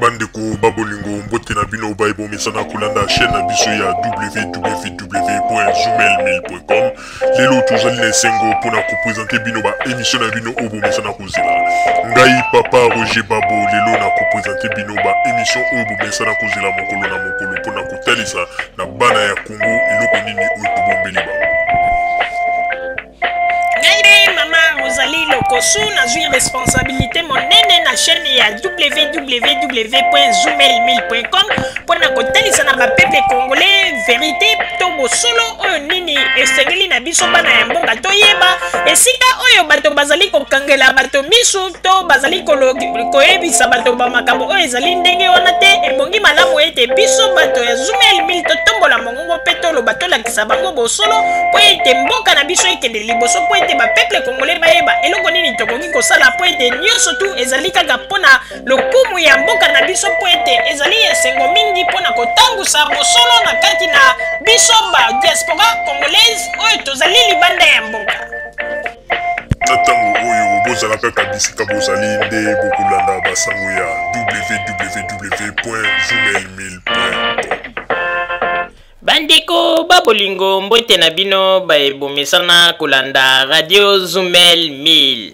Bandeko ba bolingo, mbote na bino baye bomesana kolanda chaîne na biso ya www.zoomail1000.com. Lelo tozali na esengo mpona kopresente bino ba émission na bino oyo bomesana kozela. Ngai papa Roger Babo lelo na kopresente bino ba émission oyo bomesana kozela mokolo na mokolo mpona kotalisa na bana ya Congo eloko nini oyo tobombeli bango. Ngai nde mama Rosalie Lokosu, nazwi responsabilité monene na chaîne ya www.zoomel1000.com mpo na kotalisa na bapeuple congolais verité to bosolo oyo nini esengeli na biso bana ya mboka toyeba esika oyo bato bazali kokangela bato misu to bazali koyebisa bato ba makambo oyo ezali ndenge wana te. Ebongi malamu ete biso bato ya Zoomel 1000 totombola mongongo mpe toloba, tolakisa bango bosolo mpo ete mboka na biso ekende liboso, mpo ete bapeuple congolais bayeba eloko nini tokoki kosala, mpo ete nyonso tu ezali kaka mpo na lokumu ya mboka na biso, mpo ete ezali esengo mingi mpo na kotangusa bosolo na kati na biso ba diaspora congolaise oyo tozali libanda ya mboka. Na ntango oyo bozala kaka bisika bozali nde bokolanda basango ya www.zoomail1000.com. Bandeko ba bolingo, mbote na bino baye bomesana kolanda Radio Zumel 1000.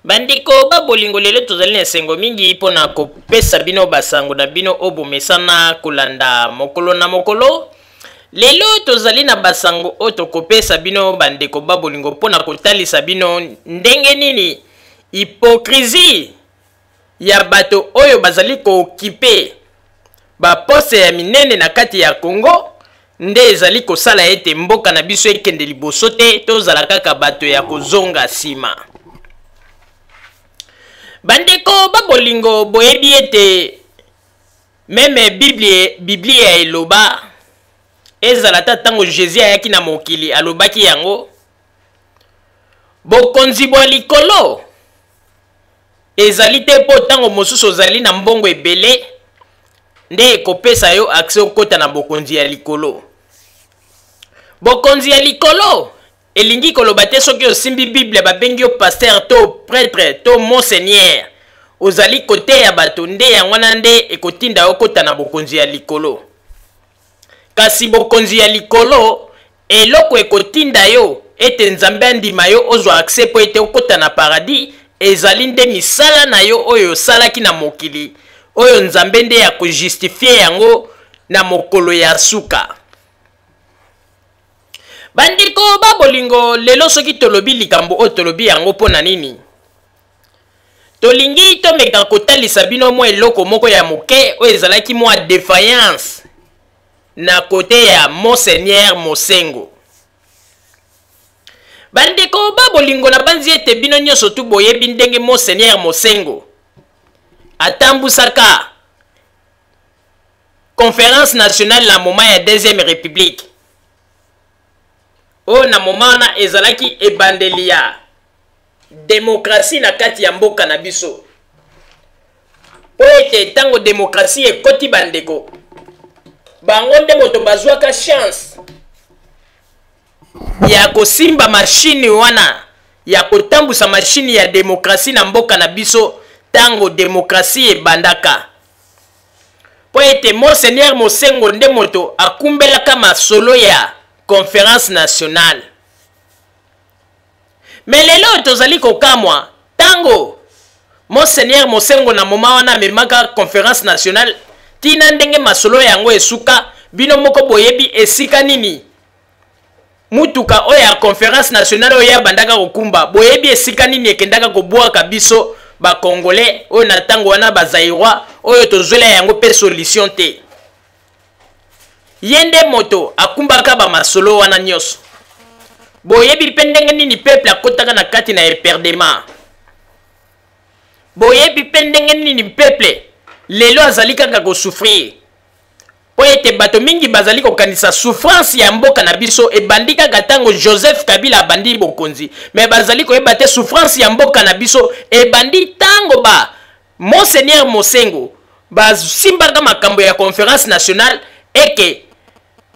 Bandeko ba bolingo, lelo tozali na esengo mingi mpo na kopesa bino basango na bino oyo bomesana kolanda mokolo na mokolo. Lelo tozali na basango oyo tokopesa bino bandeko ba bolingo mpo na kotalisa bino ndenge nini hypocrisie ya bato oyo bazali kookipe baposte ya minene na kati ya Congo nde ezali kosala ete mboka na biso ekende liboso te, tozala kaka bato ya kozonga nsima. Bandeko ba bolingo, boyebi ete meme Biblia, Biblia eloba ezala ata ntango Jesus ayaki na mokili alobaki yango, bokonzi bwa likolo ezali te mpo ntango mosusu ozali na mbongo ebele nde ekopesa yo accès okota na bokonzi ya likolo. Bokonzi ya likolo elingi koloba te soki osimbi Bible babengi yo pasteur to prêtre to monseigneur, ozali koteya bato nde yango wana nde ekotinda yo okota na bokonzi ya likolo. Kasi bokonzi ya likolo, eloko ekotinda yo ete Nzambe andima yo ozwa accès mpo ete okota na paradis, ezali nde misala na yo oyo osalaki na mokili, oyo Nzambe nde akojustifie yango na mokolo ya suka. Bandeko ba bolingo, lelo soki tolobi likambo oyo, tolobi yango mpo na nini? Tolingi tomeka kotalisa bino mwa eloko moko ya moke oyo ezalaki mwa defaillance na kote ya Monseigneur Mosengo. Bandeko ba bolingo, nabanzi ete bino nyonso tu boyebi ndenge Monseigneur Mosengo atambusaka Conférence nationale na moment ya Deuxième République, oyo na moment wana ezalaki ebandeli ya demokrasi na kati ya mboka na biso. Mpo ete ntango demokrasi ekoti, bandeko bango nde moto bazwaka chance ya kosimba mashini wana ya kotambusa mashini ya demokrasi na mboka na biso ntango demokrasi ebandaka, mpo ete Monseigneur Mosengo nde moto akumbelaka masolo ya Conférence nationale. Me lelo tozali kokamwa ntango Monseigneur Mosengo na moma wana amemaka Conférence nationale tina ndenge masolo yango esuka. Bino moko boyebi esika nini mutuka oyo ya Conférence nationale oyo abandaka kokumba, boyebi esika nini ekendaka kobwaka biso bakongolais oyo na ntango wana bazaïrois oyo tozwela yango mpe solution te. Ye nde moto akumbaka bamasolo wana nyonso. Boyebi mpe ndenge nini peuple akotaka na kati na eperdema. Boyebi mpe ndenge nini peuple lelo azali kaka kosouffrir, mpo ete bato mingi bazali kokanisa souffrance ya mboka na biso ebandi kaka ntango Joseph Kabila abandi bokonzi, me bazali koyeba te souffrance ya mboka na biso ebandi ntango ba Monseigneur Mosengo basimbaka makambo ya Conférence nationale, eke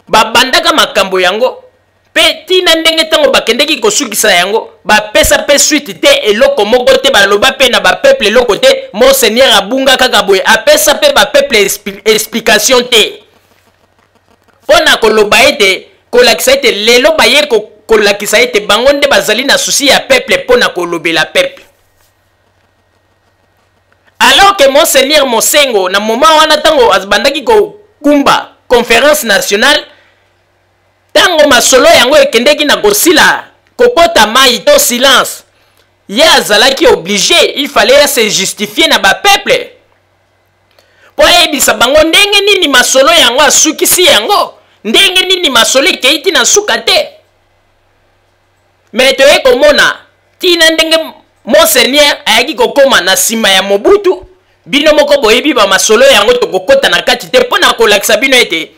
babandaka makambo yango. Mpe ntina ndenge ntango bakendeki kosukisa yango, bapesa mpe suite te, eloko moko te, baloba mpe na bapeuple eloko te. Monseigneur abunga kaka boye, apesa mpe bapeuple explication te mpo na koloba ete kolakisa ete lelo baye kolakisa ete bango nde bazali na souci ya peuple mpo na kolobela peuple. Alors que Monseigneur Mosengo na moment wana ntango abandaki kokumba conférence nationale, ntango masolo yango ekendeki na kosila kokota mai to silence, ye azalaki obligé, il fallait ya se justifier na bapeuple mpo ayebisa bango ndenge nini masolo yango asukisi yango, ndenge nini masolo ekei ti na suka te. Me toye komona ntina ndenge Monseigneur ayaki kokóma na nsima ya Mobutu. Bino moko boyebi bamasolo yango, tokokɔta na kati te mpo na kolakisa bino ete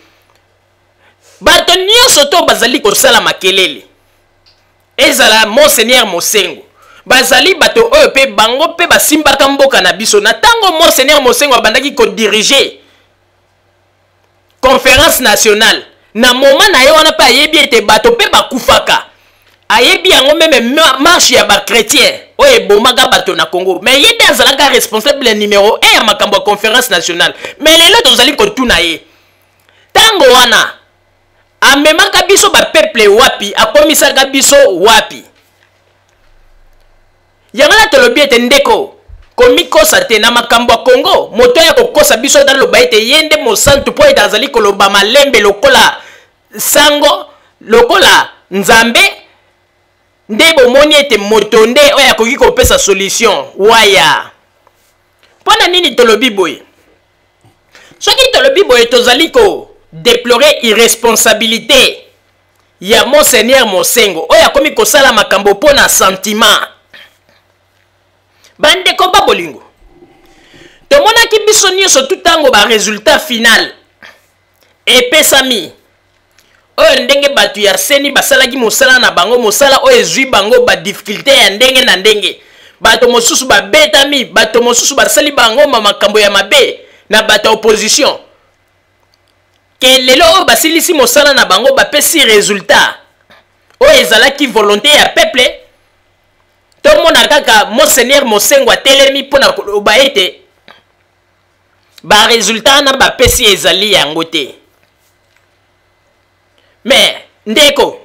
bato nyonso to bazali kosala makelele, ezala Monseigneur Mosengo, bazali bato oyo mpe bango mpe basimbaka mboka na biso. Na ntango Monseigneur Mosengo abandaki kodiriger conférence nationale, na moment na ye wana mpe ayebi ete bato mpe bakufaka, ayebi yango, même marche ya bachrétien oyo ebomaka bato na Congo, mais ye nde azalaka responsable numéro 1 ya makambo ya conférence nationale. Mais lelo tozali kotuna ye, ntango wana amemaka biso bapeuple wapi? Akomisaka biso wapi? Yango na tolobi ete ndeko, komikosa te na makambo ya Kongo. Moto ya kokosa biso ata loba ete ye nde mosantu mpo ete azali koloba malembe lokola sango, lokola Nzambe, nde bomoni ete moto nde oyo akoki kopesa solution waya. Mpo na nini tolobi boye? Soki tolobi boye, tozali kodéplorer irresponsabilité ya Monseigneur Mosengo oyo akomi kosala makambo mpo na sentiment. Bandeko ba bolingo, tomonaki biso nyonso tu ntango baresultat final epesami, oyo ndenge bato ya CENI basalaki mosala na bango, mosala oyo ezwi bango badifficulté ya ndenge na ndenge. Bato mosusu babetami, bato mosusu basali bango makambo ya mabe na bato ya opposition. Ke lelo oyo basilisi mosala na bango, bapesi résultat oyo ezalaki volonté ya peuple, tomona kaka Monseigneur Mosengo atelemi mpo na koloba ete baresultat wana bapesi ezali yango te. Me ndeko,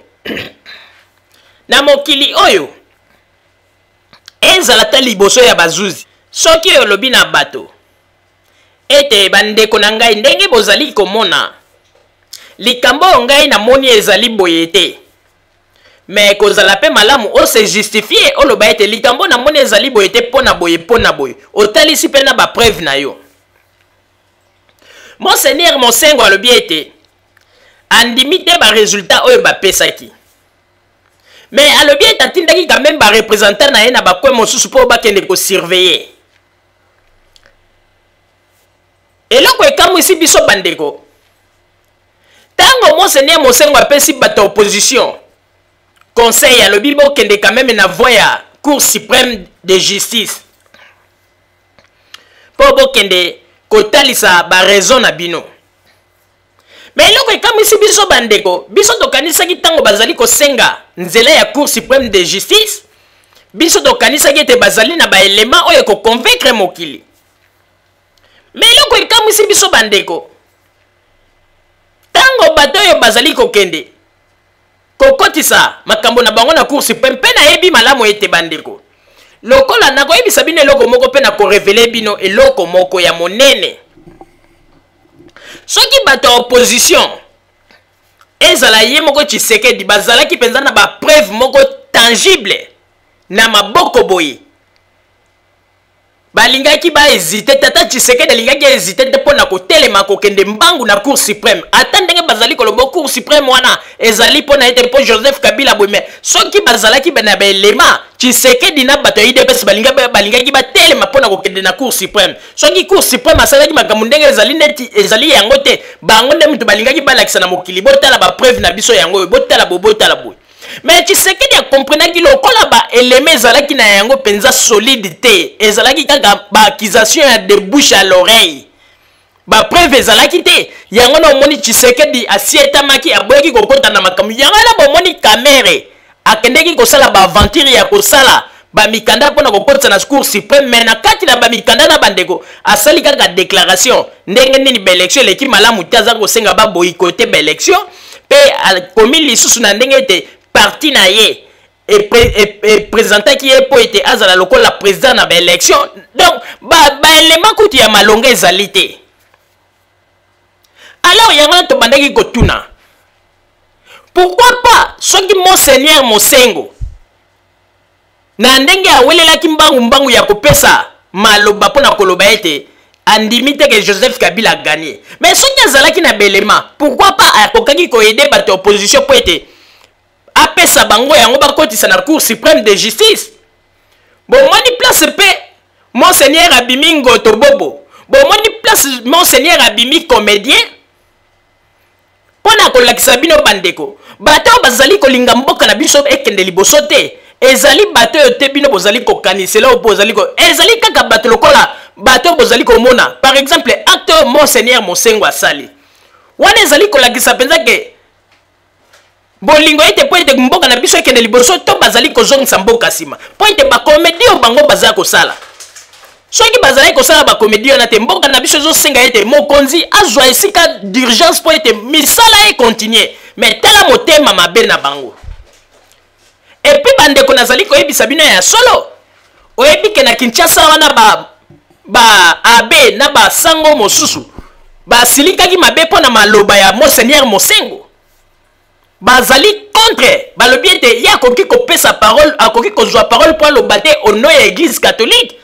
na mokili oyo, ezala ta liboso ya bazuzi, soki olobi na bato ete bandeko na ngai, ndenge bozali komona likambo oyo ngai namoni ezali boye te, me kozala mpe malamu ose justifier, oloba ete likambo namoni ezali boye te mpo na boye, mpo na boye, otalisi mpe na bapreuve na yo. Monseigneur Mosengo alobi ete andimi te baresultat oyo bapesaki, me alobi ete atindaki quand même bareprésentant na ye na bacoin mosusu mpo bakende kosurveiller. Eloko ekamwisi biso bandeko, ntango Monseigneur Mosengo apesi bato ya opposition conseil, alobi bokende quand même na voie ya Cour suprême de justice mpo bokende kotalisa baraison na bino. Me eloko ekamwisi biso bandeko, biso tokanisaki ntango bazali kosenga nzela ya Cour suprême de justice, biso tokanisaki ete bazali na baelema oyo ekoconvaincre mokili. Me eloko ekamwisi biso bandeko, ntango bato oyo bazali kokende kokotisa makambo na bango na Cour suprême, mpe nayebi malamu ete bandeko, lokola nakoyebisa bino eloko moko mpe nakorévéler bino eloko moko ya monene, soki bato ya opposition, ezala ye moko Tshisekedi, bazalaki mpenza na bapreuve moko tangible na maboko boye, balingaki bahésiter, tata Tshisekedi alingaki hésiter te mpo na kotelema kokende mbangu na Cour suprême. Ata ndenge bazali koloba Cour suprême wana ezali mpo na ye te, mpo Joseph Kabila boye, me soki bazalaki na baelema, Tshisekedi na bato ya UDPS balingaki batelema mpo na kokende na Cour suprême. Soki Cour suprême asalaki makambo ndenge ezali neti ezali yango te, bango nde moto balingaki balakisa na mokili: botala bapreuve na biso yango oyo, botala boye, botala boye. Me Tshisekedi akomprenaki lokola baelema ezalaki na yango mpenza solide te, ezalaki kaka baaccusation ya de bouche à l'oreille. Bapreuve ezalaki te. Yango na omoni Tshisekedi asietamaki, aboyaki kokota na makambo yango. Na bomoni Kamerhe akendeki kosala baaventure ya kosala bamikanda mpona kokotisa na Cour suprême, mais na kati na bamikanda na bandeko, asali kaka déclaration ndenge nini baélection eleki malamu te, aza kosenga baboycotter baélection, mpe akomi lisusu na ndenge ete parti na ye eprésentaki ye mpo ete azala lokola président na baélection. Donc baélément ba kutu ya malonga ezali te. Alors yango wana tobandaki kotuna: pourquoi pas soki monseigneur Mosengo, na ndenge awelelaki mbangu mbangu ya kopesa maloba mpo na koloba ete andimi te ke Joseph Kabila agagner, mais soki azalaki na belema, pourquoi pas akokaki koaider bato ya opposition mpo ete apesa bango yango bakotisa na Cour suprême de justice? Bomoni place mpe monseigneur abimi ngoto bobo, bomoni place monseigneur abimi comédien mpo na kolakisa bino bandeko, bato oyo bazali kolinga mboka na biso ekende liboso te, ezali bato oyo te bino bozali kokanisela oyo bozali ko, ezali kaka bato lokola bato oyo bozali komona. Par exemple, acte oyo monseigneur Mosengo asali wana ezali kolakisa mpenza ke bolingo ete mpo ete mboka na biso ekende liboso to bazali kozongisa mboka nsima, mpo ete bacomédie oyo bango baza kosala, soki bazalaki kosala bacomédie wana te, mboka na biso ezosenga ete mokonzi azwa esika d'urgence mpo ete misala econtinuer. Mais tala motema mabe na bango. Et puis bandeko, nazali koyebisa bino ya solo, oyebi ke na Kinshasa wana ba ba abbé na basango mosusu basilikaki mabe mpo na maloba ya monseigneur Mosengo. Bazali contre, balobi ete ye akoki kopesa parole, akoki kozwa parole mpo aloba te au nom ya Église catholique,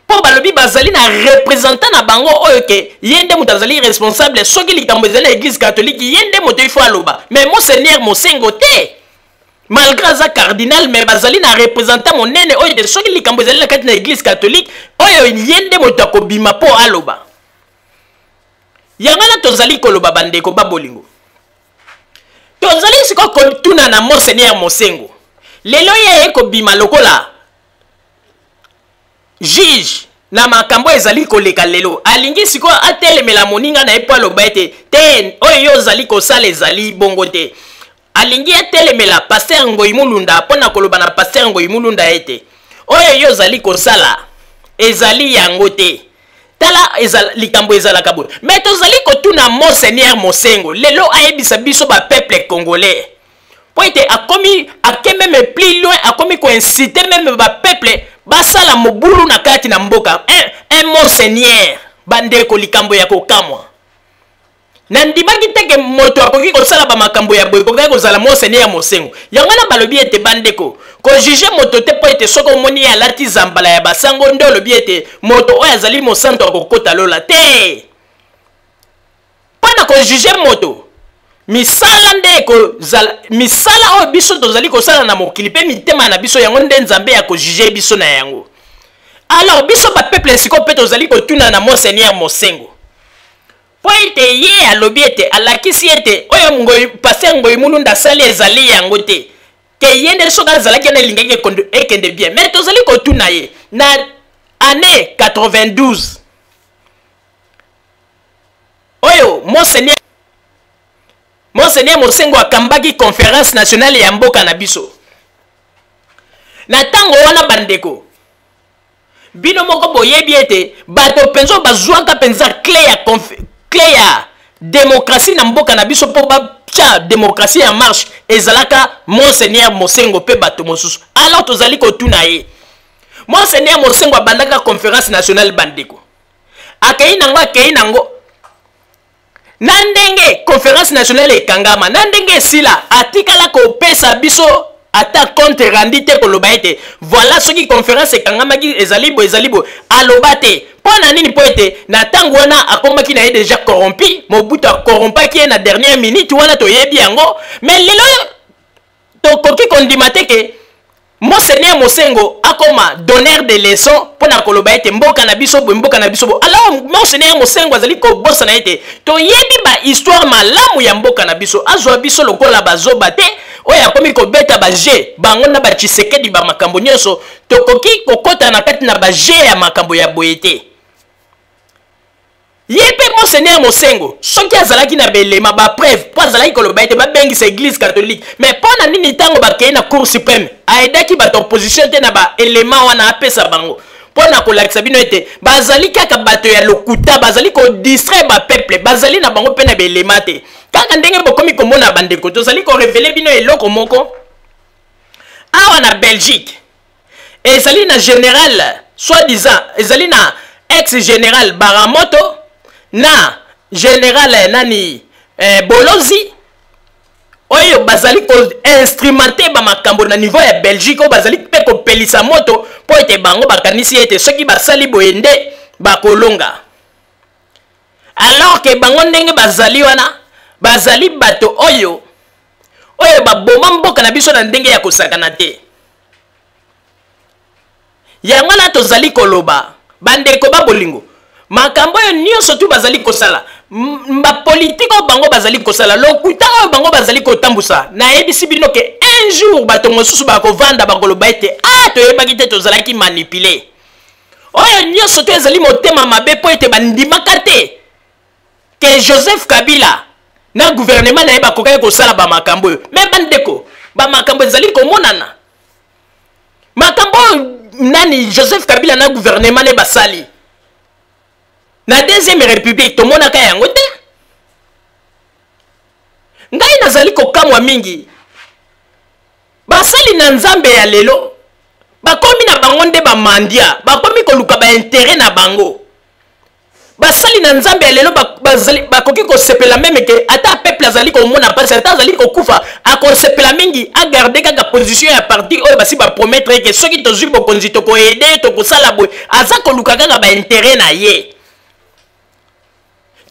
mpo balobi bazali na représentant na bango oyo ke ye nde moto azali responsable. Soki likambo ezali na Église catholique, ye nde moto ifo aloba, mais monseigneur Mosengo te. Malgré aza cardinal, mais bazali na représentant monene oyo te soki likambo ezali na kati na Église catholique, oyo ye nde moto akobima mpo aloba. Yango wana tozali koloba, bandeko babolingo, tozali sikoyo kotuna na monseigneur Mosengo: lelo ye aye kobima lokola juge na makambo ezali koleka lelo, alingi sikoyo atelemela moninga na ye mpo aloba ete te, oyo yo ozali kosala ezali bongo te. Alingi atelemela pasteur Ngoi Mulunda mpo na koloba na pasteur Ngoi Mulunda ete oyo yo ozali kosala ezali yango te, tala ezala, likambo ezalaka boye. Mais tozali kotuna monseigneur Mosengo lelo ayebisa biso bapeuple congolais, mpo ete akomi ake même plus loin, akomi koinciter même bapeuple basala mobulu na kati na mboka. Un monseigneur, bandeko, likambo ya kokamwa. Nandimaki te ke moto akoki kosala bamakambo ya boye, ekokaki kozala monseigneur Mosengo. Yango wana balobi ete bandeko, kojuger moto te mpo ete soki omoni ye alati zambala ya basango nde olobi ete moto oyo azali mosanto, akokota lola te. Mpo na kojuger moto, misala nde ekozala, misala oyo biso tozali kosala na mokili mpe mitema na biso, yango nde Nzambe ya kojuger biso na yango. Alors biso bapeuple sikoyo mpe tozali kotuna na monseigneur Mosengo, mpo ete ye alobi ete alakisi ete oyo Ngoi, pasteur Ngoi Mulunda asali ezali yango te, ke ye nde soki azalaki wana elingaki ekende bien. Mais tozali kotuna ye: na année 92 oyo monseigneur Mosengo akambaki conférence nationale ya mboka na biso, na ntango wana, bandeko, bino moko boyebi ete bato mpenza oyo bazwaka mpenza clé ya démocratie na mboka na biso mpo batya démocratie en marche ezalaka monseigneur Mosengo mpe bato mosusu. Alors tozali kotuna ye: monseigneur Mosengo abandaka conférence nationale, bandeko, akei nango, akei nango na ndenge conférence nationale ekangama, na ndenge esila, atikala kopesa biso ata compte rendu te, koloba ete voilà, soki conférence ekangamaki ezali boye, ezali boye, aloba te. Mpo na nini? Mpo ete na ntango wana akomaki na ye déjà corrompu, Mobutu acorrompaki ye na dernière minute wana, toyebi yango. Mais lelo tokoki kondima te ke monseigneur Mosengo akoma donneur de leçon mpo na koloba ete mboka na biso boye, mboka na biso boye. Alors monseigneur Mosengo azali kobosana ete toyebi bahistoire malamu ya mboka na biso. Azwa biso lokola bazoba te oyo akomi kobeta bajeu bango na baTshisekedi, bamakambo nyonso. Tokoki kokɔta na kati na bajeu ya makambo ya boye te. Ye mpe monseigneur Monseigneur Mosengo soki azalaki na belema bapreuve mpo azalaki koloba ete babengisa église catholique, mais mpo na nini ntango bakei na cour suprême aedaki bato opposition te na baelema wana apesa bango mpo na kolakisa bino ete bazali kaka bato ya lokuta, bazali kodistraire bapeuple, bazali na bango mpe na belema te. Kaka ndenge bokomi komona bandeko, tozali korevele bino eloko moko awa na Belgique. Ezali na général soi-disant, ezali na ex général Baramoto na général nani Bolozi, oyo bazali koinstrumente bamakambo na niveau ya Belgique, oyo bazali mpe kopelisa moto mpo ete bango bakanisi ete soki basali boye nde bakolonga, alors ke bango ndenge bazali wana bazali bato oyo baboma mboka na biso na ndenge ya kosakana te. Yango wana tozali koloba, bandeko ba bolingo, makambo oyo nyonso tu bazali kosala, bapolitike oyo bango bazali kosala, lokuta oyo bango bazali kotambusa, nayebisi bino ke un jour bato mosusu bakovanda bakoloba ete a toyebaki te, tozalaki manipule. Oyo nyonso to ezali motema mabe mpo ete bandimaka te ke Joseph Kabila na gouvernement na ye bakokaki kosala bamakambo oyo. Me bandeko, bamakambo ezali komonana, makambo oyo nani Joseph Kabila na gouvernement ne basali na deuxième république, tomonaka yango te. Ngai nazali kokamwa mingi, basali na Nzambe ya lelo bakomi na bango nde bamandia, bakomi koluka baintérêt na bango. Basali na Nzambe ya lelo bakoki kosepela meme ke ata peuple azali komona mpasi, ata azali kokufa, akosepela mingi agarde kaka position ya parti oyo basi bapromettre ke soki tozwi bokonzi tokoede, tokosala boye. Aza koluka kaka baintérêt na ye.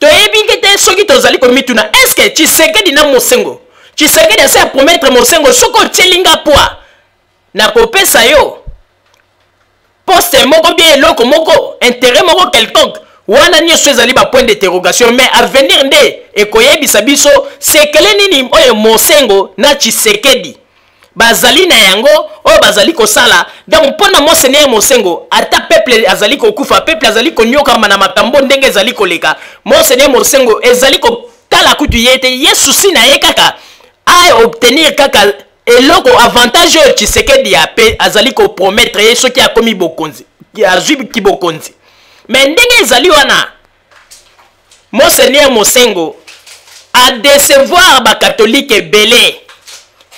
Toyebi nke te soki tozali komituna, est-ce Tshisekedi na Mosengo, Tshisekedi asi apromettre Mosengo soki otieli nga poids nakopesa yo poste moko bien, eloko moko, intérêt moko quelconque? Wana nyonso ezali bapoint d'interrogation, mais avenir nde ekoyebisa biso sekele nini oyo Mosengo na Tshisekedi bazali na yango oyo bazali kosala. Donc mpo na monseigneur Mosengo, ata peuple azali kokufa, peuple azali konyokama na makambo ndenge ezali koleka, monseigneur Mosengo ezali kotala kutu ye te. Ye souci na ye kaka aobtenir kaka eloko, avantage oyo Tshisekedi ape azali kopromettre ye soki akomi bokonzi, azwi kibokonzi. Mais ndenge ezali wana, monseigneur Mosengo adecevoir bakatolike ebele,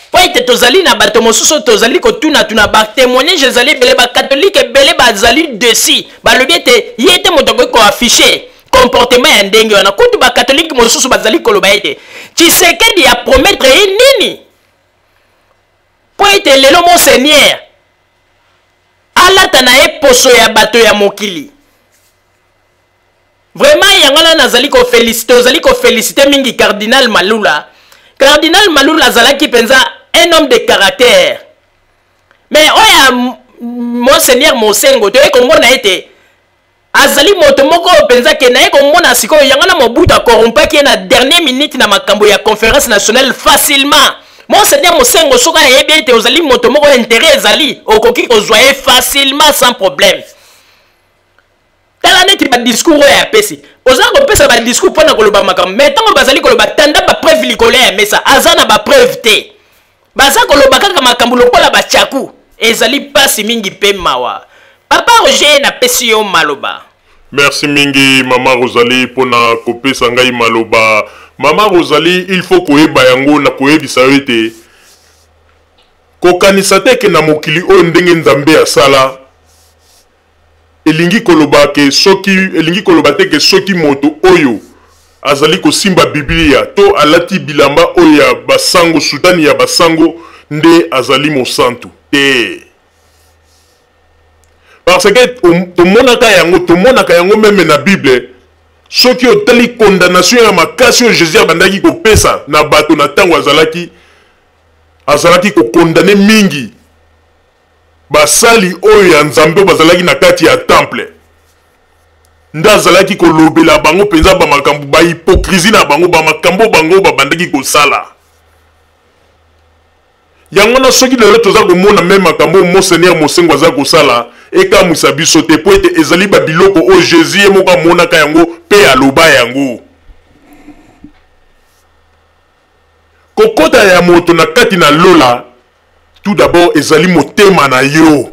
mpo ete tozali na bato mosusu tozali kotunatuna, batémoignage ezali ebele, bakatolike ebele bazali déçus, balobi ete ye te moto akoki koaffiche comportement ya ndenge wana. Kutu bakatolike mosusu bazali koloba ete Tshisekedi apromettre ye nini mpo ete lelo monseigneur alata na ye poso ya bato ya mokili? Vraiment, yango wana nazali kofélicite, ozali kofélicite mingi cardinal Malula. Cardinal Malula azalaki mpenza un homme de caractère, mais oyo ya monseigneur Mosengo toye komona ete azali moto moko oyo mpenza ke naye komona sikoyo. Yango na Mobutu akorompaki ye na dernière minute na makambo ya conférence nationale facilement. Monseigneur Mosengo, soki ayebi ete ozali moto moko intérêt ezali, okoki kozwa ye facilement sans problème. Tala neti badiscours oyo apesi, oza kopesa badiscours mpo na koloba makambo, mais ntango bazali koloba tanda bapreuve likolo ya mesa, aza na bapreuve te. Baza koloba kaka makambo lokola bachaku. Ezali mpasi mingi mpe mawa. Papa Roger, napesi yo maloba. Merci mingi, mama Rosalie, mpona kopesa ngai maloba. Mama Rosalie, il faut koyeba yango na koyebisa yo ete kokanisa te ke na mokili oyo ndenge Nzambe asala, elingi koloba ke soki, elingi koloba te ke soki moto oyo azali kosimba Biblia to alati bilamba oyo ya basango, sutani ya basango, nde azali mosantu te. Parce que tomonaka yango, tomonaka yango meme na Bible. Soki otali condamnation ya makasi oyo Jésus abandaki kopesa na bato na ntango azalaki kokondane mingi basali oyo ya Nzambe bazalaki na kati ya temple, nde azalaki kolobela bango mpenza bamakambo, bahypocrisie na bango, bamakambo bango babandaki kosala. Yango wana soki lelo toza komona me makambo oyo monseigneur Mosengo aza kosala, Ekamwisa biso te, mpo ete ezali babiloko oyo Jesus ye moko amonaka yango mpe aloba yango. Kokota ya moto na kati na lola, tout d'abord ezali motema na yo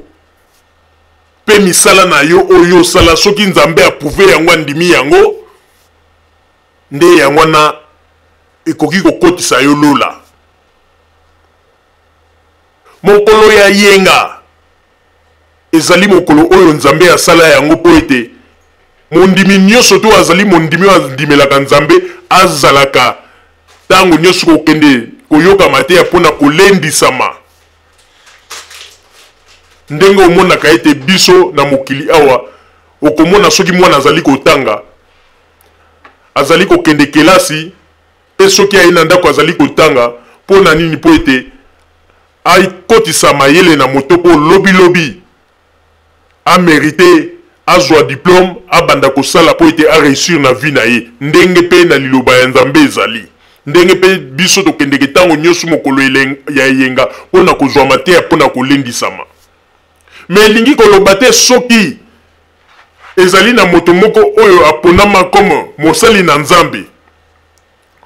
mpe misala na yo oyo osala. Soki Nzambe approuve yango, andimi yango, nde yango wana ekoki kokotisa yo lola. Mokolo ya yenga ezali mokolo oyo Nzambe asala yango mpo ete mondimi nyonso to azali mondimi oyo andimelaka Nzambe azalaka ntango nyonso kokende koyoka mateya mpo na kolendisama. Ndenge omonaka ete biso na mokili awa, okomona soki mwana azali kotanga, azali kokende kelasi, mpe soki aye na ndako azali kotanga. Mpo na nini? Mpo ete akotisa mayele na moto mpo lobilobi amerite azwa diplome, abanda kosala mpo ete areusir na vie na ye. Ndenge mpe na liloba ya Nzambe ezali ndenge mpe biso tokendeke ntango nyonso mokolo ya eyenga mpo na kozwa mateya mpo na kolendisama. Me elingi koloba te soki ezali na moto moko oyo aponama comme mosali na Nzambe,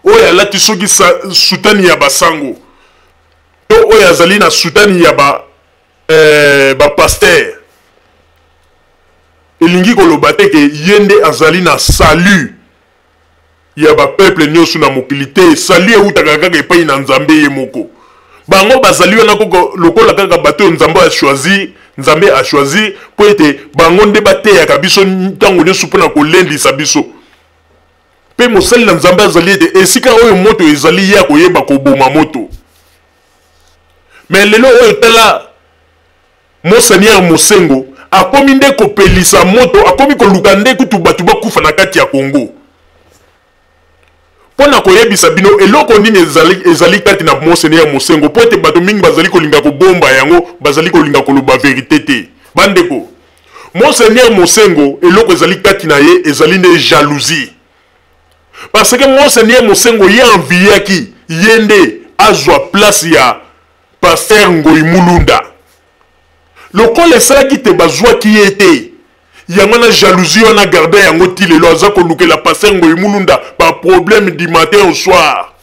oyo alati soki sutani ya basango to oyo azali na sutani ya ba bapaster, elingi koloba te ke ye nde azali na salut ya bapeuple nyonso na mokili te. Salut eutaka kaka epai na Nzambe ye moko. Bango bazali wana lokola kaka bato oyo Nzambe achoisir, Nzambe achoisir mpo ete bango nde bateyaka biso ntango nyonso mpo na kolendisa biso. Mpe mosali na Nzambe azali ete esika oyo moto ezali, ye akoyeba koboma moto. Me lelo oyo, tala Monseigneur Mosengo akomi nde kopelisa moto, akomi koluka nde kutu bato bakufa na kati ya Congo. Mpo na koyebisa bino eloko nini ezali, ezali kati na Monseigneur Mosengo, mpo ete bato mingi bazali kolinga kobomba yango, bazali kolinga koloba verite te. Bandeko, Monseigneur Mosengo, eloko ezali kati na ye ezali nde jalousie. Parce que Monseigneur Mosengo ye enviaki ye nde azwa place ya Pasteur Ngoy Mulunda. Lokola esalaki te bazwaki ye te, yango wana jalousie wana garda yango ti lelo, aza kolukela Pasteur Ngoy Mulunda ba problème du matin au soir.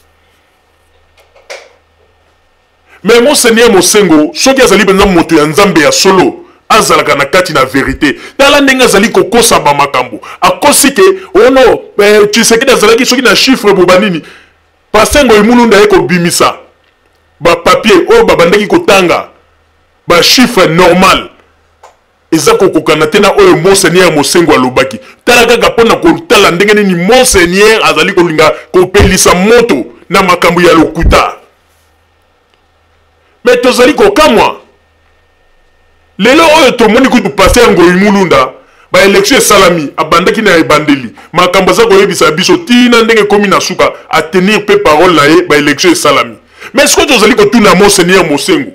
Mais Monseigneur Mosengo, soki azali mpenza moto ya Nzambe ya solo, azalaka na kati na verite. Tala ndenge azali kokosa ba makambo. Akosi ke oh non, eh, Tshisekedi azalaki soki na chiffre boba nini. Pasteur Ngoy Mulunda aye kobimisa ba papier oyo babandaki kotanga ba chiffre normal eza kokokana te na oyo Monseigneur Mosengo alobaki. Tala kaka mpo na kotala ndenge nini Monseigneur azali kolinga kopelisa moto na makambo ya lokuta. Me tozali kokamwa lelo oyo tomoni kutu Pasteur Ngoyi Mulunda, ba election esalami, abandaki na ebandeli makambo aza koyebisa biso tina ndenge ekomi na suka, atenir mpe parole na ye, ba election esalami. Mais sikoyo tozali kotuna Monseigneur Mosengo,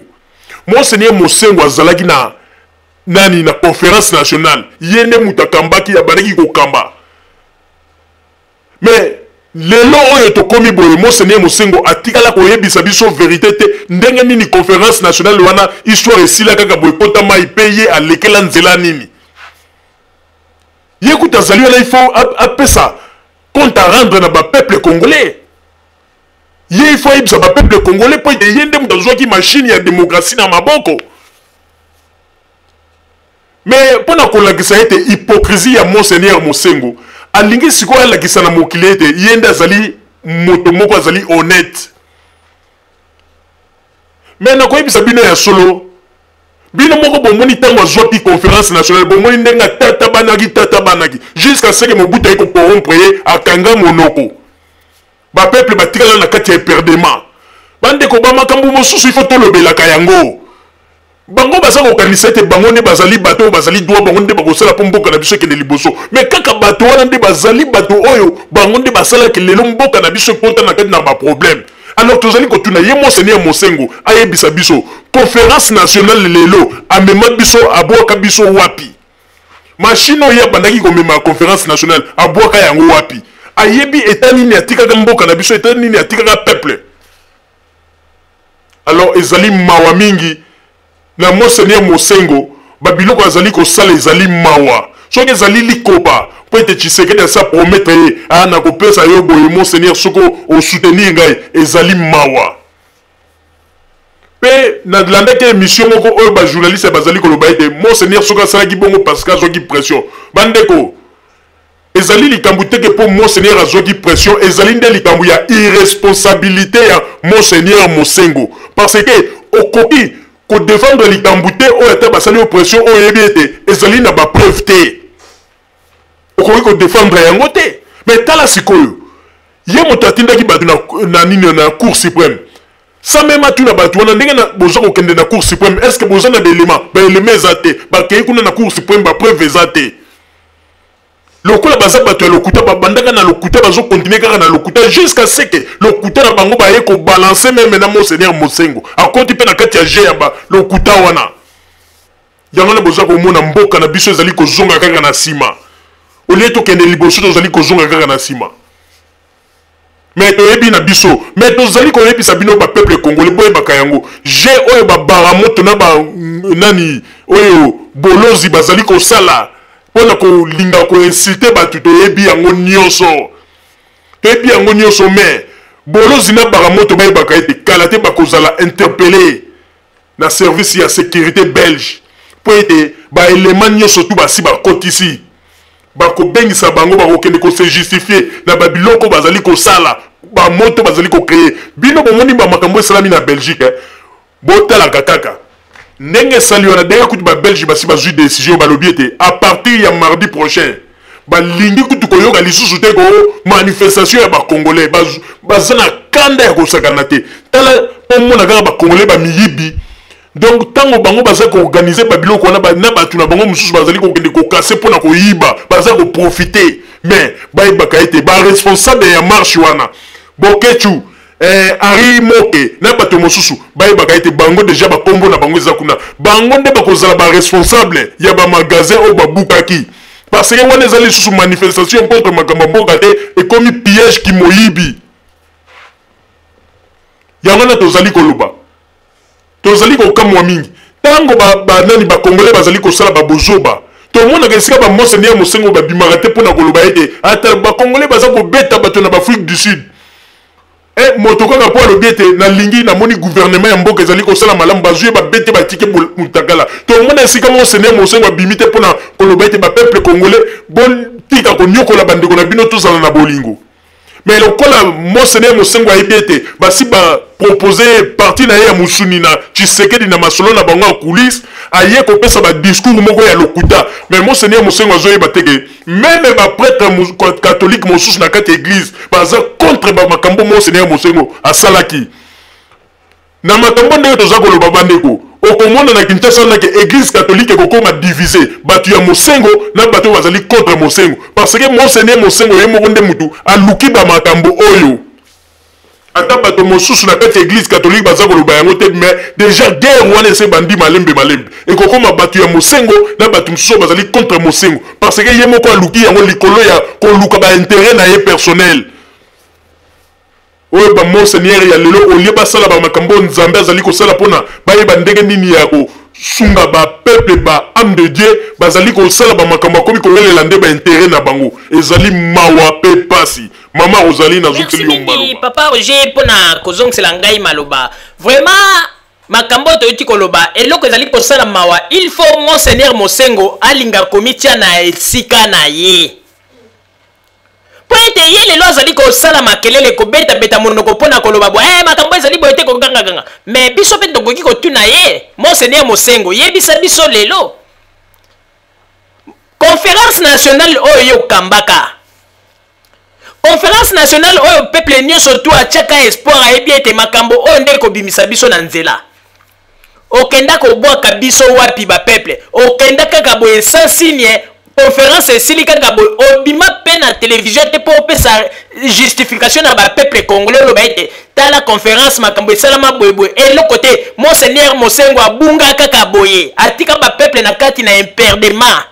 Monseigneur Mosengo azalaki na nani na conférence nationale, ye nde moto akambaki, abandaki kokamba. Mais lelo oyo tokomi boye, Monseigneur Mosengo atikala koyebisa biso verite te ndenge nini conférence nationale wana histoire esila kaka boye, kota mai mpe ye alekela nzela nini. Ye kutu azali wana, il faut apesa compte à rendre na bapeuple congolais. Ye il faut ayebisa bapeuple congolais mpo ete ye nde moto azwaki machine ya démocratie na maboko. Mais mpo na kolakisa ete hypocrisie ya Monseigneur Mosengo, alingi sikoyo alakisa na mokili ete ye nde azali moto moko azali honnête. Mais nakoyebisa bino ya solo, bino moko bomoni ntango azwaki conférence nationale, bomoni ndenge atatabanaki tatabanaki jusqu'à ce que Mobutu aye kocorrompre ye, akanga monoko, bapeuple batikala na kati ya eperdement. Bandeko, bamakambo mosusu ifo tolobelaka yango. Bango baza kokanisa ete bango nde bazali bato oyo bazali droit, bango nde bakosala mpo mboka na biso ekende liboso. Me kaka bato wana nde bazali bato oyo bango nde basalaki lelo mboka na biso ekota na kati na baproblème. Alors tozali kotuna ye Monseigneur Mosengo ayebisa biso conférence nationale lelo amema biso, abwaka biso wapi? Machine oyo abandaki komema ya conférence nationale abwaka yango wapi? Ayebi eta nini atikaka mboka na biso, eta nini atikaka peuple? Alors ezali mawa mingi na Monseigneur Mosengo. Babiloko azali kosala ezali mawa. Soki ezali likopa mpo ete Tshisekedi asi apromettre ye, ah, nakopesa yo boye monseigneur soki osoutenir ngai, ezali mawa. Mpe nalandaki emission moko oyo ba journaliste bazali koloba ete monseigneur soki asalaki bongo parce que azwaki pression. Bandeko, ezali likambo te ke mpo monseigneur azwaki pression, ezali nde likambo ya irresponsabilité ya monseigneur Mosengo, parce que okoki kodefendre likambo te oyo ata basali yo pression oyo oyebi ete ezali na bapreuve te, okoki kodefendre yango te. Mais tala sikoyo, ye moto atindaki bato na nini na Cour suprême, sans même atuna bato wana ndenge boza kokende na Cour suprême, est ce que boza na baelema? Baelema eza te. Bakei kuna na Cour suprême, bapreuve eza te. Lokola baza bato ya lokuta, babandaka na lokuta, bazokontinue kaka na lokuta jusqu'à ce que lokuta na bango baye kobalanse meme na monseigneur Mosengo akoti mpe na kati ya jeu ya ba lokuta wana. Yango wana boza komona mboka na biso ezali kozonga kaka na nsima, olie tokende liboso, tozali kozonga kaka na nsima. Mais toyebi na biso, mais tozali koyebisa bino ba peuple congolais, boyebaka yango, jeu oyo ba baramoto na ba nani oyo bolozi bazali kosala mpona kolinga koinsulte bato, toyebi yango nyonso, toyebi yango nyonso. Mais bolozi na baramoto bayebaka ete kala te bakozala interpellé na service ya sécurité belge, mpo ete baelema nyonso tu basi bakotisi, bakobengisa bango, bakokende kose justifier na babiloko bazali kosala, bamoto bazali kocreye. Bino bomoni bamakambo esalami na Belgique, eh? Botalaka kaka ndenge esali wana. Ndenge kutu babelge basi bazwi décision, balobi ete à partir ya mardi prochain balingi kutu koyoka lisusu te ko manifestation ya bacongolais. Baza na kanda ya kosakana te. Tala mpo mona kaka bacongolais bamiyibi. Donc ntango bango baza koorganize babiloko wana na bato na bango mosusu bazali kokende kokase mpo na koyiba, baza koprofite. Mais bayebaka ete baresponsable ya marche wana, Bokechu, Henri Moke na bato mosusu, bayebaka ete bango deja bakombo na bango eza kuna, bango nde bakozala baresponsable ya bamagasin oyo babukaki, parce que wana eza lisusu manifestation contre makambo ya mboka te, ekomi piège kimoyibi. Yango wana tozali koloba, tozali kokamwa mingi ntango banani bakongole bazali kosala babozoba. Tomonaka esika bamoseni ya Mosengo babimaka te mpona koloba ete ata bakongole baza kobeta bato na baafrique du Sud. Moto kaka mpo alobi ete nalingi namoni gouvernement ya mboka ezali kosala malamu, bazwi ye babete batike mutakala. Tomona esika monseigneur Mosengo abimi te mpona koloba ete bapeuple congolais botika konyokola bandeko na bino, tozala na bolingo. Mais lokola monseigneur Mosengo ayebi ete basi bapropose parti na ye ya mosuni na Tshisekedi na masolo na bango ya coulisse, aye kopesa badiscours moko ya lokuta. Mais monseigneur Mosengo azoyeba te ke meme baprêtre catholique mosusu na kati ya église baza contre bamakambo monseigneur Mosengo asalaki. Na makambo ndenge toza koloba, bandeko, okomona na Kinshasa wana ke église catholique ekokoma divise, bato ya Mosengo na bato oyo bazali contre Mosengo, parce que monseigneur Mosengo ye moko nde mutu aluki bamakambo oyo. Ata bato mosusu na kati ya église catholique baza koloba yango te, mais déjà guerre wana ese bandi malembe malembe, ekokoma bato ya Mosengo na bato mosusu oyo bazali contre Mosengo, parce que ye moko aluki yango likolo ya koluka baintérêt na ye personnel. Oyo bamonseigneur ya lelo, olie basala bamakambo oyo Nzambe azali kosala mpona bayeba ndenge nini ya kosunga bapeuple, ba âme de Dieu, bazali kosala bamakambo akomi kowelela nde baintérêt na bango. Ezali mawa mpe pasi. Mama Rosalie, nazokeli yo maloba. Papa Roger, mpona kozongisela ngai maloba, vraiment makambo oyo toyuti koloba, eloko ezali kosala mawa, il faut monseigneur Mosengo alinga komitia na esika na ye, mpo ete ye lelo azali kosala makelele, kobetabeta monoko mpo na koloba boye, makambo ezali boye te, kogangaganga. Me biso mpe tokoki kotuna ye, monseigneur Mosengo, yebisa biso lelo conférence nationale oyo yo okambaka, conférence nationale oyo peuple nyonso tu atiaka espoir, ayebi ete makambo oyo nde ekobimisa biso na nzela, okenda kobwaka biso wapi? Bapeuple, okenda kaka boye sans signe, conférence esili kaka boye, obima mpe na télévision te mpo opesa justification na bapeuple congolais, oloba ete tala conférence, makambo esalama boyeboye, eloko te. Monseigneur Mosengo abunga kaka boye, atika bapeuple na kati na imperdement.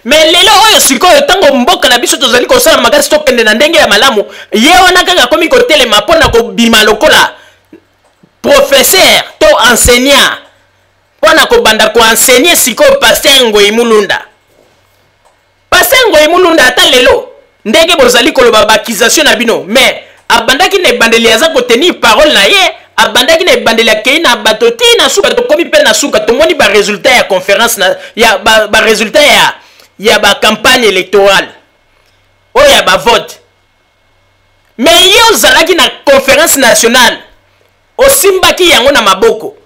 Me lelo oyo sikoyo, ntango mboka na biso tozali kosala makasi tokende na ndenge ya malamu, ye wana kaka akomi kotelema mpo na kobima lokola professeur to enseignant. Mpo na kobanda koenseigner sikoyo Pasteur Ngoyi Mulunda. Pasteur Ngoyi Mulunda ata lelo ndenge bozali koloba ba accusation na bino, mais abandaki na ebandeli aza kotenir parole na ye, abandaki na ebandeli akei na bato ti na suka, tokomi mpe na suka tomoni ba resultat ya conférence na ya ba, ba resultat ya ba campagne électorale oyo ya ba vote. Mais ye ozalaki na conférence nationale, osimbaki yango na maboko,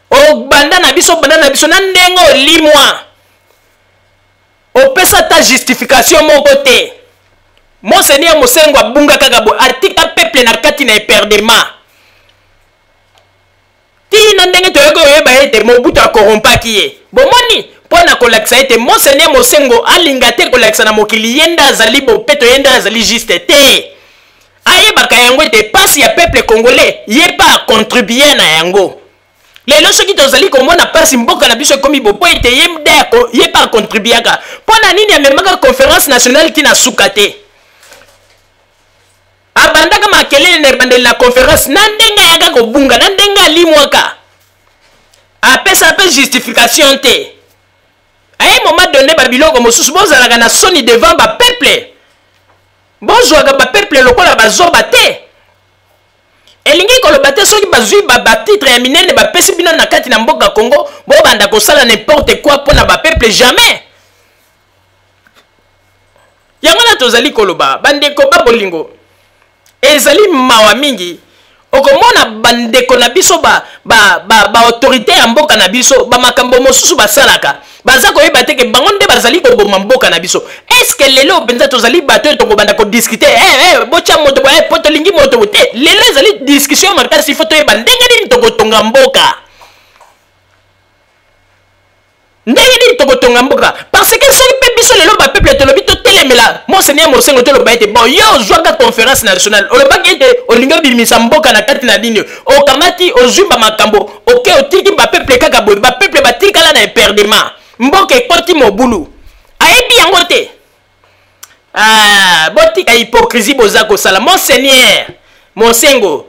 obanda na biso, obanda na biso na ndenge olimwa, opesa ata justification moko te. Monseigneur Mosengo abunga kaka boye, atika peuple na kati na eperdement ti na ndenge toyaki koyeba ete Mobutu akorompaki ye. Bomoni, mpo na kolakisa ete Monseigneur Mosengo alinga te kolakisa na mokili ye nde azali bopeto, ye nde azali juste te. Ayebaka yango ete pasi ya peuple congolais ye mpe akontribue na yango. Lelo soki tozali komona pasi mboka na biso ekomi bo, mpo ete ye nde ye mpe akontribuaka. Mpo na nini amemaka conférence nationale ti na suka te? Abandaka makelele na ebandeli na conférence, na ndenge ayaka kobunga, na ndenge alimwaka, apesa mpe justification te. À un moment donné, ba biloko mosusu bozalaka na soni devant ba peuple, bozwaka ba peuple lokola bazoba te. Elingi koloba te soki bazwi ba titre ya minene bapesi bino na kati na mboka Congo, bobanda kosala n'importe quoi mpo na ba peuple, jamais. Yango wana tozali koloba bandeko ba bolingo, ezali mawa mingi okomona bandeko na biso ba autorité ya mboka na biso, ba makambo mosusu basalaka baza koyeba te ke bango nde bazali koboma mboka na biso. Est-ce que lelo mpenza tozali bato oyo tokobanda kodiscute, botya moto boye, po tolingi moto boye te? Lelo ezali discussion makasi, faut toyeba ndenge nini tokotonga mboka, ndenge nini tokotonga mboka. Parce que soki mpe biso lelo bapeuple tolobi totelemela Monseigneur Mosengo, toloba ete bon, yo ozwaka conférence nationale, olobaki ete olingi obimisa mboka na kati na nini, okamati ozwi bamakambo oke otiki bapeuple kaka boye, bapeuple batikala na eperdement, mboka ekoti mobulu, ayebi yango te. Ah, botika hypocrisie boza kosala. Monseigneur Mosengo,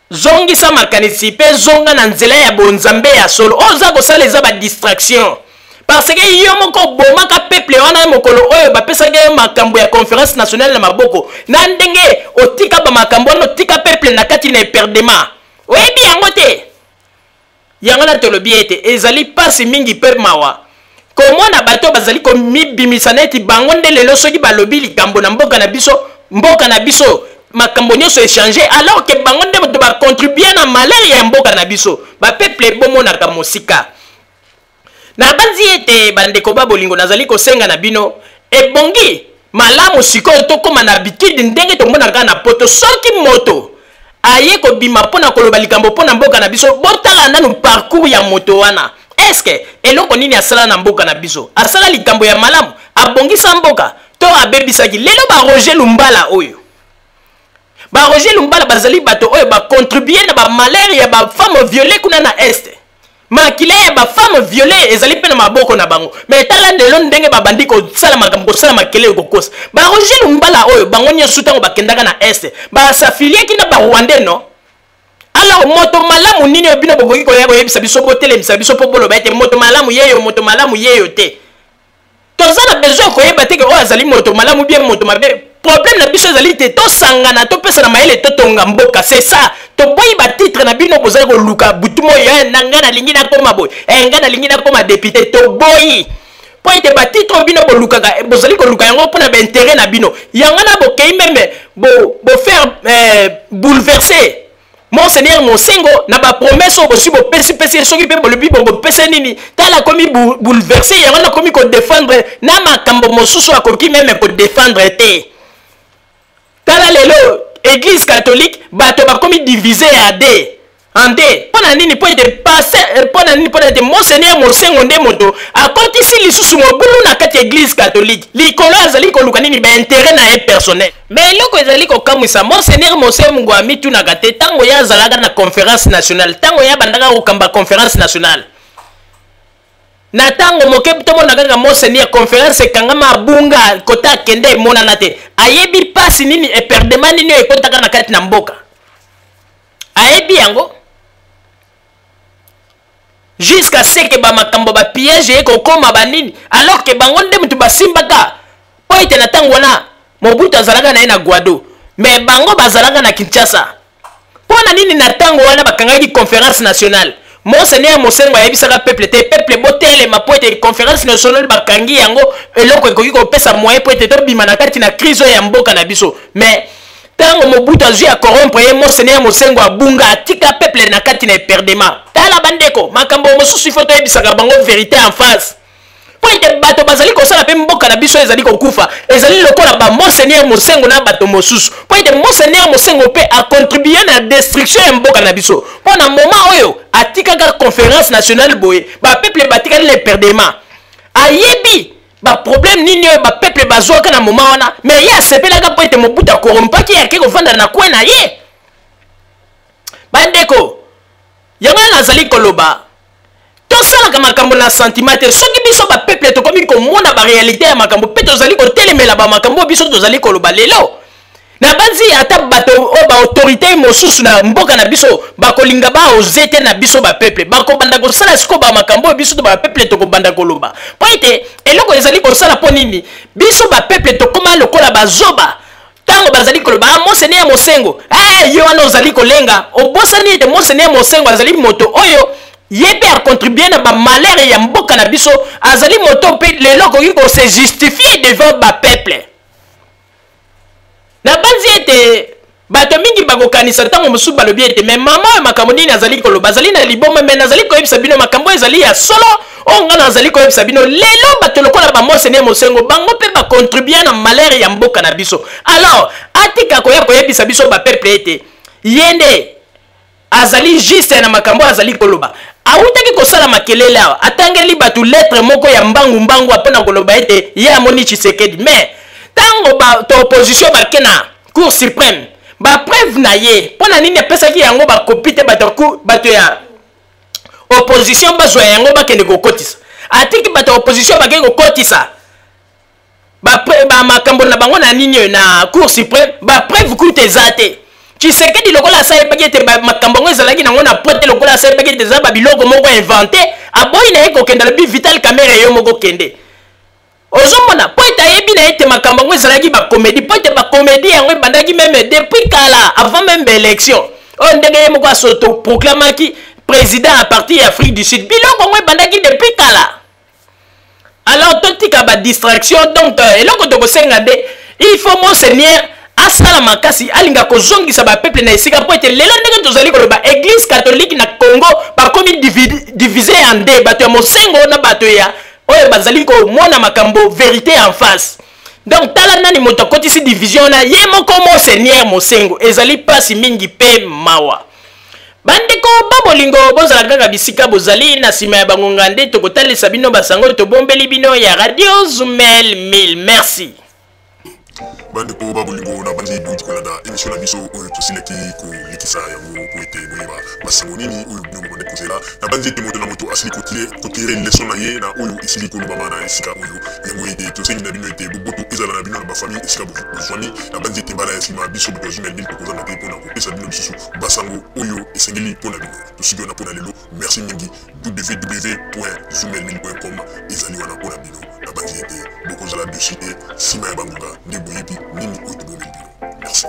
zongisa makanisi mpe zonga na nzela ya bonzambe ya solo. Oyo oza kosala eza ba distraction, parce que yo moko obomaka peuple wana mokolo oyo bapesaki yo makambo ya conférence nationale na maboko, na ndenge otika ba makambo wana, otika peuple na kati na eperdement, oyebi yango te. Yango na tolobi ete ezali pasi mingi mpe mawa komona bato bazali komibimisa neti bango nde lelo soki balobi likambo na mboka na biso, mboka na biso makambo nyonso echange, alors que bango nde bato bacontribue na malheur ya mboka na biso. Bapeuple bomonaka mosika. Nabanzi ete bandeko ba bolingo, nazali kosenga na bino, ebongi malamu sikoyo tokóma na habitude ndenge tomonaka na poto. Soki moto aye kobima mpo na koloba likambo mpo na mboka na biso, botala nanu parcours ya moto wana. Eske eloko nini asala na mboka na biso? Asala likambo ya malamu, abongisa mboka to abebisaki? Lelo ba Roger Lumbala oyo, ba Roger Lumbala bazali bato oyo bacontribue na bamalheur ya bafemme violée kuna na Est. Makila ya bafemme violée ezali mpe na maboko na bango. Mais tala lelo ndenge babandi kosala makambo, kosala makelele, kokosa. Ba Roger Lumbala oyo bango nyonso ntango bakendaka na Est basafiliaki na barwandais, non? Alors moto malamu nini oyo bino bokoki koya koyebisa biso, botelemisa biso mpo boloba ete moto malamu yeyo, moto malamu yeyo te? Toza na besoin koyeba te ke oyo azali moto malamu bien moto mabe. Problème na biso ezali te tosangana, topesana mayele, totonga mboka, c'est ça. Toboyi batitre na bino bozali koluka butu moyo, na ngai nalingi nakoma boye, ngai nalingi nakoma député. Toboyi mpo ete batitre oyo bino bolukaka, bozali koluka yango mpona baintérêt na bino. Yango na bokei meme bofaire bouleverser Monseigneur Mosengo na bapromese oyo bosi bopesipesi ye, soki mpe bolobi bopesa nini, tala akomi bouleverse yango, nakomi kodefendre na makambo mosusu akoki meme kodefendre te. Tala lelo église catholique bato bakomi divise ya de en deux. Mpo na nini? Mpo ete passe, mpo na nini? Mpo na ete Monseigneur Mosengo nde moto akotisi lisusu mobulu na kati ya église catholique likolo azali koluka nini? Baintérêt na ye personnel. Mais eloko ezali kokamwisa, Monseigneur Mosengo amitunaka te ntango ye azalaka na conférence nationale, ntango ye abandaka kokamba conférence nationale, na ntango moke tomona kaka Monseigneur conférence ekangama, abunga kota akende emonana te. Ayebi mpasi nini, eperdema nini oyo ekotaka na kati na mboka, ayebi yango. Jusqu'à ce que ba makambo ba pillage eye kokoma ba nini, alors que bango nde mutu basimbaka mpo ete na ntango wana Mobutu azalaka na ye na Guado, mais bango bazalaka na Kinshasa. Mpo na nini na ntango wana bakangaki conférence nationale? Monseigneur Mosengo ayebisaka peuple te, peuple botelema mpo ete conférence nationale bakangi yango, eloko ekoki kopesa moyen mpo ete tobima na kati na crise oyo ya mboka na biso. Mais ntango Mobutu azwi ya corrompre ye, Monseigneur Mosengo abunga, atika peuple na kati na eperdema. Tala bandeko, makambo mosusu ifo toyebisaka bango verite en face, mpo ete bato bazali kosala mpe mboka na biso ezali kokufa, ezali lokola ba Monseigneur Mosengo na bato mosusu, mpo ete Monseigneur Mosengo mpe akontribue na destruction ya mboka na biso. Mpo na moment oyo atikaka conférence nationale boye, bapeuple batikali na eperdema. Ayebi baproblème nini oyo bapeuple bazwaka na moment wana, mais ye asepelaka mpo ete Mobutu akorompaki ye, ake kovanda na kwe na ye. Bandeko, yango wana nazali koloba, tosalaka makambo na sentiment te. Soki biso bapeuple tokomi komona barealité ya makambo mpe tozali kotelemela bamakambo oyo biso tozali koloba lelo, nabanzi ata bato oyo baautorité mosusu na mboka na biso bakolinga baoze te na biso bapeuple, bakobanda kosala sikoyo bamakambo oyo biso to bapeuple tokobanda koloba, mpo ete eloko ezali kosala mpo nini biso bapeuple tokóma lokola bazoba. Ntango bazali koloba, ah, Monseigneur Mosengo, eh, ye wana ozali kolenga, obosani ete Monseigneur Mosengo azali moto oyo ye mpe acontribue na bamalheur ya mboka na biso. Azali moto mpe lelo akoki kose justifier devant bapeuple. Nabanzi ete bato mingi bakokanisa ntango mosusu balobi ete me mama oyo makambo nini azali koloba, azali na liboma. Me nazali koyebisa bino makambo oyo ezali ya solo, oyo ngai nazali koyebisa bino lelo. Bato lokola bamonseigneur Mosengo, bango mpe bacontribue na malheur ya mboka na biso. Alors atika koya koyebisa biso bapeuple ete ye nde azali juste na makambo oyo azali koloba. Awutaki kosala makelele awa, atangeli bato lettre moko ya mbangu mbangu mpona koloba ete ye amoni Tshisekedi. Mais ntango bato opposition bake na Cour suprême, bapreuve na ye mpo na nini apesaki yango bakopi te? Bato ya opposition bazwa yango bakende kokotisa. Atiki bato ya opposition bakei kokotisa bamakambo na bango na nini oyo na Cour suprême, bapreuve kutu eza te. Tshisekedi lokola asayebaki ete makambo yango ezalaki nango na pote, lokola asayebaki ete eza babiloko moko inventé, aboyi na ye kokende. Alobi, Vital Kamerhe, yo moko kende. Ozomona, mpo ete ayebi na ete makambo yango ezalaki bacomédie, mpo ete bacomédie yango ebandaki même depuis kala, avant même baélection oyo, ndenge ye moko asotoproclamaki président à partir ya Afrique du Sud. Biloko yango ebandaki depuis kala. Alors totika badistraction. Donc eloko tokosenga nde, il faut monseigneur asala makasi, alinga kozongisa bapeuple na esika, mpo ete lelo ndenge tozali koloba, église catholique na Congo bakomi divisé en deux, bato ya Mosengo na bato ya oyo bazali komona makambo vérité en face. Donc tala nani moto akotisi division wana, ye moko monseigneur Mosengo. Ezali mpasi mingi mpe mawa. Bandeko babolingo, bozala kaka bisika bozali. Na nsima ya bangonga nde tokotalisa bino basango tobombeli bino ya Radio Zumel 1000. Merci. Bandeko babolingo, na bandi bouti kolanda émission na biso oyo tosilaki kolekisa yango po ete boyeba basango nini oyo bino bobandi kozela. Na bandi ete moto na moto asili kotire leson na ye na oyo esili kolobama na esika oyo. Yango ete tosengi na bino ete boboto ezala na bino na bafamille esika bozwami. Na bandi ete mbala ya nsima, biso bato ya Zumel 1000 tokozanga te mpona kopesa bino lisusu basango oyo esengeli mpo na bino. Tosuki wana mpo na lelo. Merci mingi. www.zumel1000.com ezali wana mpo na bino. Nabanzi ete bokozala dessus te. Nsima ya bangonga nde boyebi nini oyo tobomeli bino. Merci.